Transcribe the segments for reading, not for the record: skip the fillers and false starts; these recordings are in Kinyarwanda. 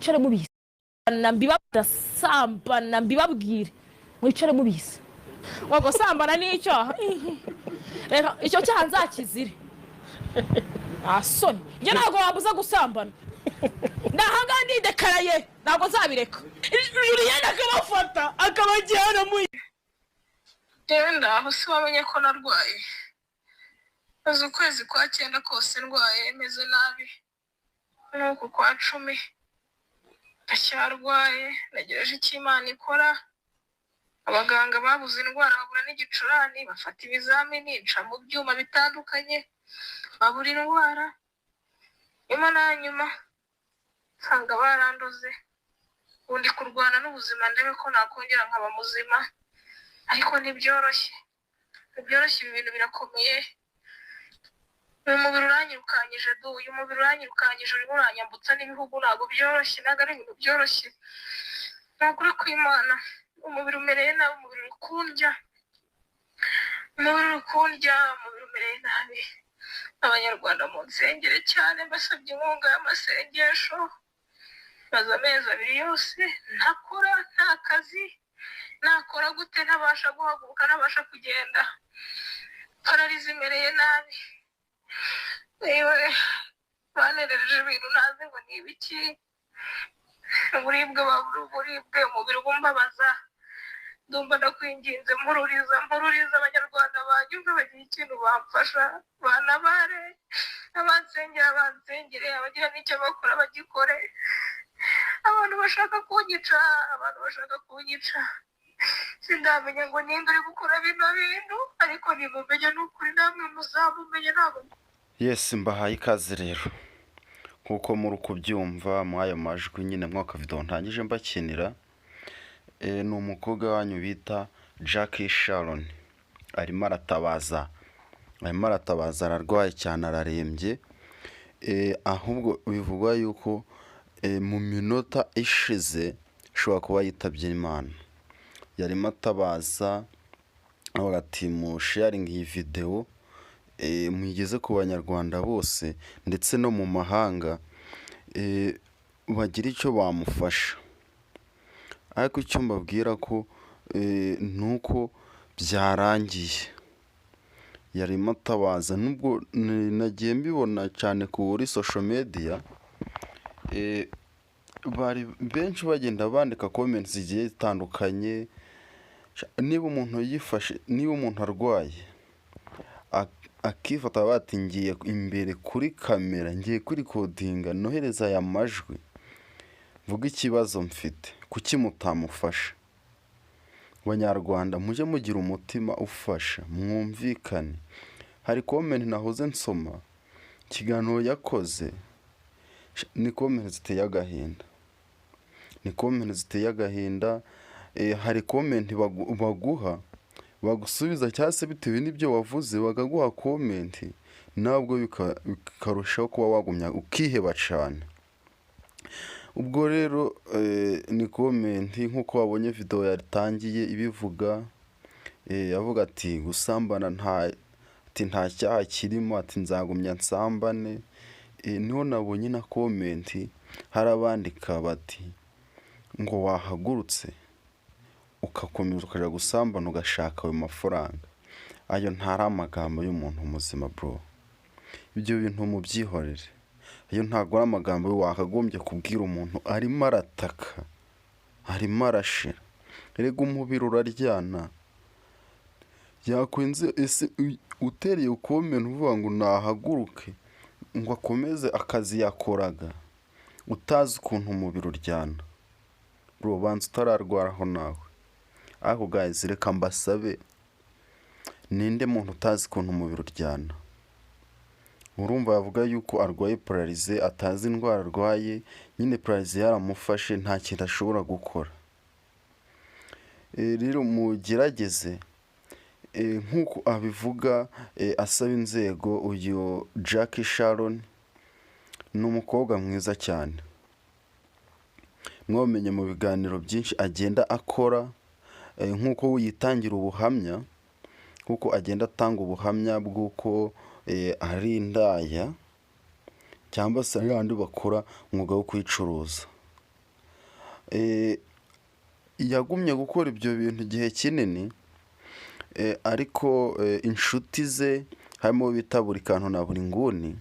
Mwicare mubizi, mbibasambana, mbibabwire, mwicare mubizi ngo gusambana ni icyaha. Reka icyo cyaha nzakizire. Nta soni, njye ntabwo wambuza gusambana. Ndahangaha ndidekaraye, ntabwo nzabireka. Juliyene akabafata akabajyana mu Genda aho si wamenye ko narwaye. Maze ukwezi kwa cyenda kose ndwaye, meze nabi. N'uku kwa 10 ndacyarwaye, ntegereje icyo Imana ikora. Abaganga babuze indwara, babura n'igicurane, bafata ibizamini, nca mu byuma bitandukanye, babura indwara. Nyuma na nyuma nsanga barandoze. Ubu ndi kurwana n'ubuzima, ndebe ko nakongera nkaba muzima, ariko ntibyoroshye, ntibyoroshye. Ibi bintu birakomeye. Uyu mubiri uranyirukanyije du, uyu mubiri uranyirukanyije, urimo uranyambutsa n'ibihugu. Ntabwo byoroshye, ntabwo ari ibintu byoroshye, ni ukuri kw'Imana. Umubiri umereye nabi, umubiri uri kundya, umubiri uri kundya, umubiri umereye nabi. Abanyarwanda, mu nsengere cyane, mbasabye inkunga y'amasengesho. Maze amezi 2 yose ntakora, nta kazi. Nakora gute ntabasha guhaguruka, ntabasha kugenda? Paralysie imereye nabi. Niba banerereje ibintu ntazi ngo ni ibiki, uburibwe babura uburibwe, umubiri ubumbabaza. Ndumva ndakwinginze, mpururiza, mpururiza Abanyarwanda banyumve, bagira ikintu bamfasha, banabare, abansengera bansengere, abagira n'icyo bakora bagikore. Abantu bashaka kunyica, abantu bashaka kunyica, sindamenya ngo ninde uri gukora bino bintu, ariko nimumenye, ni ukuri namwe muzamumenye, ntabwo Yes, mbahaye ikaze rero. Nk'uko muri kubyumva muri ayo majwi nyine, mwaka video ntangije mbakinira, ni umukobwa wanyu bita Jackie Sharon arimo aratabaza, arimo aratabaza, ararwaye cyane, ararembye. Ahubwo bivugwa yuko mu minota ishize ashobora kuba yitabye Imana. Yarimo atabaza avuga ati: "Musharinge iyi videwo, muyigeze ku Banyarwanda bose ndetse no mu mahanga, bagire icyo bamufasha." Ariko icyo mbabwira ko ni uko byarangiye. Yarimo atabaza, nubwo nagiye mbibona cyane kuri social media, bari benshi bagenda bandika comment zigiye zitandukanye. Niba umuntu yifashe, niba umuntu arwaye akifata bati: "Ngiye imbere kuri kamera, ngiye kurikodinga, nohereza aya majwi, mvuge ikibazo mfite," kuki mutamufasha? Banyarwanda, mujye mugira umutima ufasha, mwumvikane. Hari comment nahoze nsoma ikiganiro yakoze, ni comment ziteye agahinda, ni comment ziteye agahinda. Hari comment baguha, bagusubiza, cyangwa se bitewe n'ibyo wavuze bakaguha comment, nabwo bikarushaho kuba wagumya ukiheba cyane. Ubwo rero ni comment nk'uko wabonye videwo yatangiye ibivuga, avuga ati: "Gusambana nta," ati: "Nta cyaha kirimo," ati: "Nzagumya nsambane." Niho nabonye na comment hari abandika bati ngo: "Wahagurutse ugakomeza ukajya gusambana, ugashaka ayo mafaranga." Ayo ntari amagambo y'umuntu muzima, bro. Ibyo bintu mubyihorere. Ayo ntabwo ari amagambo wakagombye kubwira umuntu arimo arataka, arimo arashira. Erega umubiri uraryana. Yakwenze ese utereye comment uvuga ngo nahaguruke ngo akomeze akazi yakoraga, utazi ukuntu umubiri uryana? Bro, banza utararwaraho nawe. Ariko guys, reka mbasabe, ninde muntu utazi ukuntu umubiri uryana? Urumva yavuga yuko arwaye paralysie, atazi indwara arwaye nyine, paralysie yaramufashe, nta kintu ashobora gukora. Rero mugerageze, nk'uko abivuga, asaba inzego. Uyu Jackie Sharon ni umukobwa mwiza cyane, mwamenye mu biganiro byinshi agenda akora, nk'uko yitangira ubuhamya, nk'uko agenda atanga ubuhamya bw'uko ari indaya cyangwa se ari babandi bakora umwuga wo kwicuruza. Yagumye gukora ibyo bintu igihe kinini, ariko inshuti ze harimo uwo bita buri kantu na buri nguni,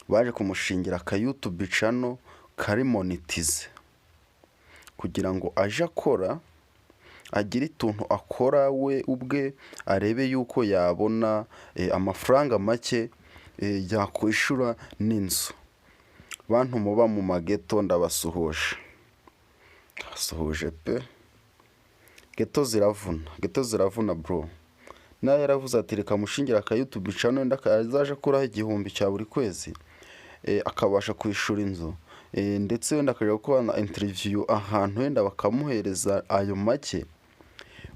baje kumushingira aka YouTube channel kari monetize kugira ngo aje akora, agire utuntu akora we ubwe, arebe yuko yabona amafaranga make yakwishyura n'inzu. Bantu muba mu mageto, ndabasuhuje, ndabasuhuje pe! Geto ziravuna, geto ziravuna bro. Nawe yaravuze ati reka mushingire aka YouTube channel, wenda azaje akuraho 1000 cya buri kwezi, akabasha kwishyura inzu, ndetse wenda akajya gukora na interview ahantu wenda bakamuhereza ayo make.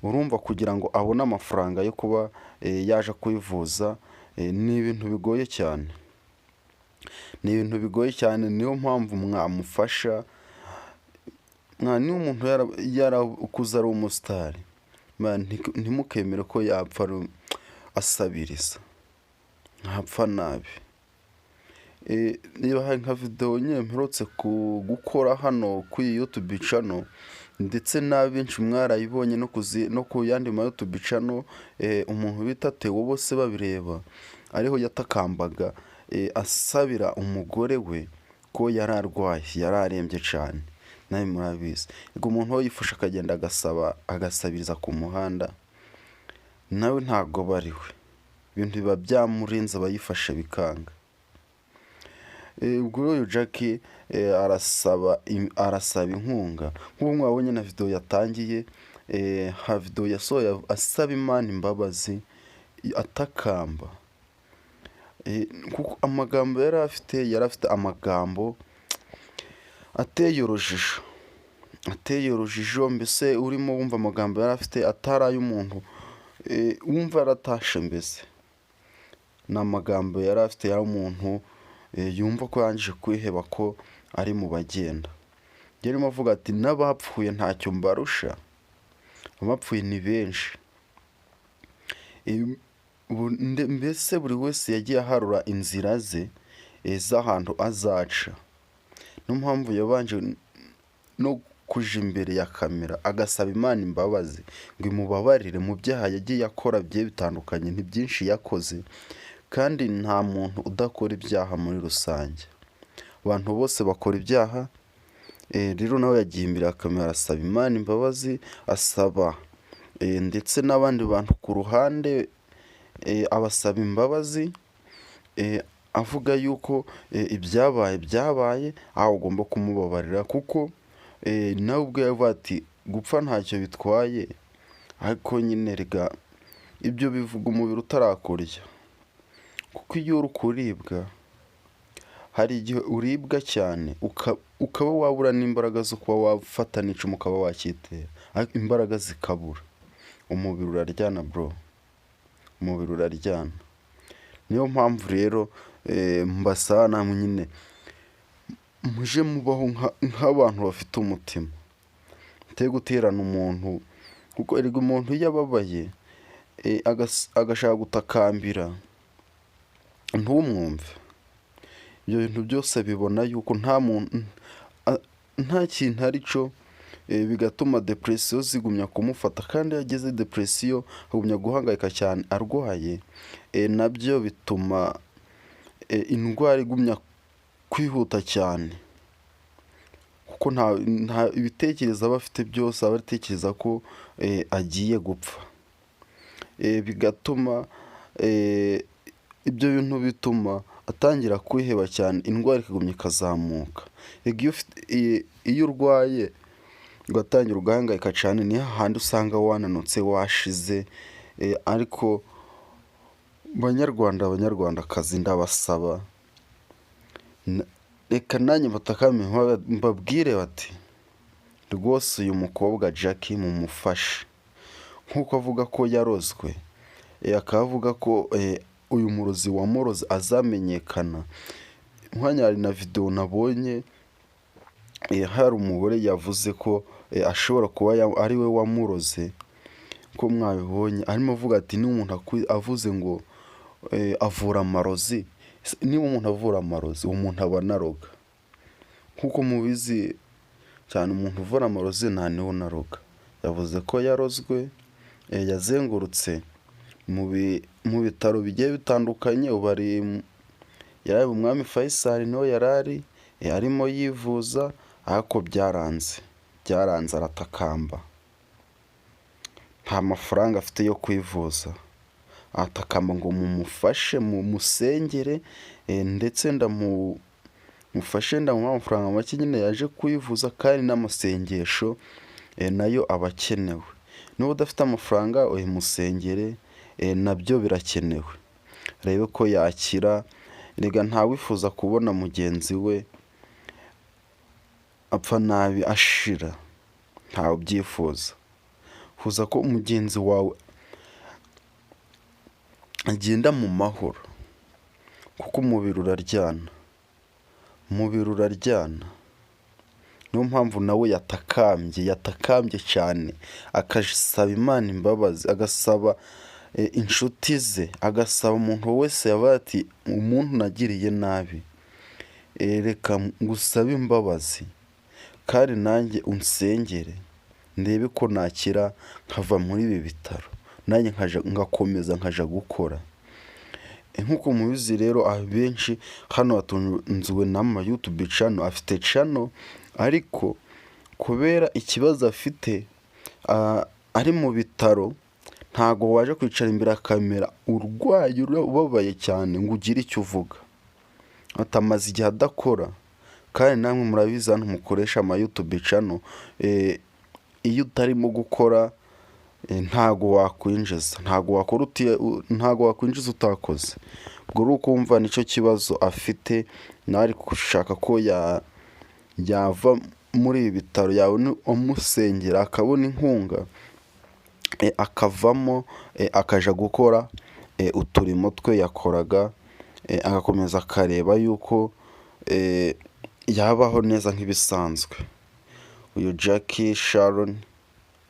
Urumva, kugira ngo abone amafaranga yo kuba yaje kwivuza ni ibintu bigoye cyane, ni ibintu bigoye cyane. Niyo mpamvu mwamufasha. Niba umuntu yarakuze ari umusitari, ntimukemere ko yapfa asabiriza, ntapfa nabi. Niba hari nka videwo nyine mperutse gukora hano kuri iyi YouTube channel, ndetse na benshi mwarayibonye no ku yandi ma YouTube channel, umuntu bita Theo bose babireba, ariho yatakambaga asabira umugore we ko yari arwaye, yari arembye cyane, nawe murabizi. Ubwo umuntu we yifashe akagenda agasaba, agasabiriza ku muhanda, nawe ntabwo aba ari we, ibintu biba byamurenze, aba yifashe bikanga. Ubwo uyu Jackie arasaba inkunga nk'ubu mwabonye na videwo yatangiye, ha videwo yasohoye asaba Imana imbabazi, atakamba, kuko amagambo yari afite, yari afite amagambo ateye urujijo, ateye urujijo. Mbese urimo wumva amagambo yari afite atari ay'umuntu wumva yaratashe. Mbese ni amagambo yari afite y'umuntu yumva ko yarangije kwiheba, ko ari mu bagenda. Yarimo avuga ati n'abapfuye ntacyo mbarusha, abapfuye ni benshi. Mbese buri wese yagiye aharura inzira ze z'ahantu azaca. Niyo mpamvu yabanje no kuja imbere ya kamera agasaba Imana imbabazi ngo imubabarire mu byaha yagiye akora bigiye bitandukanye. Ni byinshi yakoze, kandi nta muntu udakora ibyaha. Muri rusange abantu bose bakora ibyaha. Rero nawe yagiye imbere ya kamera arasaba Imana imbabazi, asaba ndetse n'abandi bantu ku ruhande, abasaba imbabazi, avuga yuko ibyabaye byabaye, aho ugomba kumubabarira, kuko nawe ubwe yavuga ati gupfa ntacyo bitwaye. Ariko nyine rega ibyo bivuga umubiri utarakurya, kuko iyo uri kuribwa, hari igihe uribwa cyane ukaba wabura n'imbaraga zo kuba wafata n'icumu ukaba wakitera, ariko imbaraga zikabura. Umubiri uraryana bro, umubiri uraryana. Niyo mpamvu rero mbasaba namwe nyine muje mubaho nk'abantu bafite umutima, muteye guterana umuntu, kuko erega umuntu iyo ababaye agashaka gutakambira ntumwumve, ibyo bintu byose bibona yuko nta muntu, nta kintu ari cyo, bigatuma depression zigumya kumufata. Kandi iyo ageze depression agumya guhangayika cyane arwaye, nabyo bituma indwara igumya kwihuta cyane, kuko nta ibitekerezo aba afite byose aba atekereza ko agiye gupfa. Bigatuma ibyo bintu bituma atangira kwiheba cyane, indwara ikagumya ikazamuka. Iyo urwaye ugatangira ugahangayika cyane, ni hahandi usanga wananutse, washize. Ariko banyarwanda, banyarwandakazi, ndabasaba, reka nanjye mbatakambire mbabwire bati rwose uyu mukobwa Jackie mumufashe, nk'uko avuga ko yarozwe, akaba avuga ko uyu murozi wamuroze azamenyekana. Nkanya hari na videwo nabonye, hari umugore yavuze ko ashobora kuba ari we wamuroze, ko mwabibonye arimo avuga ati niba umuntu avuze ngo avura amarozi, niba umuntu avura amarozi, uwo muntu aba anaroga. Nk'uko mubizi Cyane umuntu uvura amarozi nta niwe unaroga. Yavuze ko yarozwe, yazengurutse mu bitaro bigiye bitandukanye, ubu ari yari mu Mwami Faisal, niho yari ari arimo yivuza, ariko byaranze, byaranze, aratakamba. Nta mafaranga afite yo kwivuza, aratakamba ngo mumufashe, mumusengere, ndetse ndamufashe, ndamuha amafaranga make nyine yaje kwivuza, kandi n'amasengesho nayo aba akenewe. Niba udafite amafaranga uyimusengere, nabyo birakenewe, arebe ko yakira. Erega ntawifuza kubona mugenzi we apfa nabi ashira, ntawe ubyifuza. Fuza ko mugenzi wawe agenda mu mahoro, kuko umubiri uraryana, umubiri uraryana. Niyo mpamvu nawe yatakambye, yatakambye cyane, agasaba Imana imbabazi, agasaba inshuti ze, agasaba umuntu wese yabaye ati umuntu nagiriye nabi, reka ngusabe imbabazi kandi nanjye unsengere ndebe ko nakira nkava muri ibi bitaro, nanjye ngakomeza nkaja gukora. Nk'uko mubizi rero, abenshi hano batunzwe n'ama YouTube channel, afite channel ariko kubera ikibazo afite ari mu bitaro, ntago waje kwicara imbere ya kamera urwaye ubabaye cyane ngo ugire icyo uvuga. Atamaze igihe adakora, kandi namwe murabizi hano mukoresha ama YouTube channel, iyo utarimo gukora ntago wakwinjiza, ntago wakora, ntago wakwinjiza utakoze. Ubwo uri kumva nicyo kibazo afite, nawe ari gushaka ko yava muri ibi bitaro, yabona umusengera akabona inkunga, akavamo akaja gukora uturimo twe yakoraga, agakomeza akareba yuko yabaho neza nk'ibisanzwe. Uyu Jackie Sharon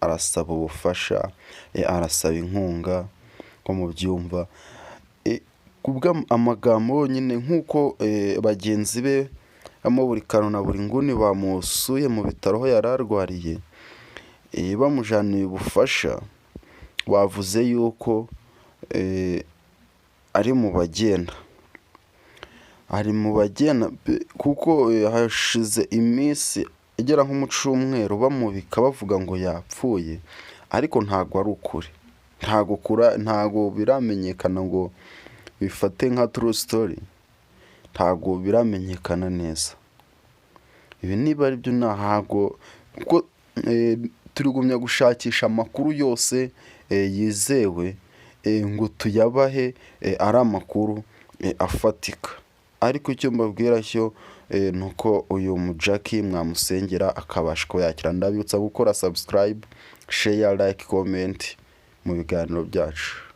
arasaba ubufasha, arasaba inkunga nko mubyumva, kubw'amagambo yonyine nk'uko bagenzi be harimo buri kantu na buri nguni bamusuye mu bitaro aho yari arwariye, bamujaniye ubufasha, bavuze yuko ari mu bagenda, ari mu bagenda kuko hashize iminsi igera nko mu cyumweru bamubika bavuga ngo yapfuye, ariko ntabwo ari ukuri, ntago biramenyekana ngo bifate nka true story, ntago biramenyekana neza. Ibi niba ari byo ntago, kuko turigumya gushakisha amakuru yose yizewe ngo tuyabahe ari amakuru afatika, ariko icyo mbabwira cyo ni uko uyu mu Jackie mwamusengera akabasha kuba yakira. Ndabibutsa gukora subscribe, share, like, comment mu biganiro byacu.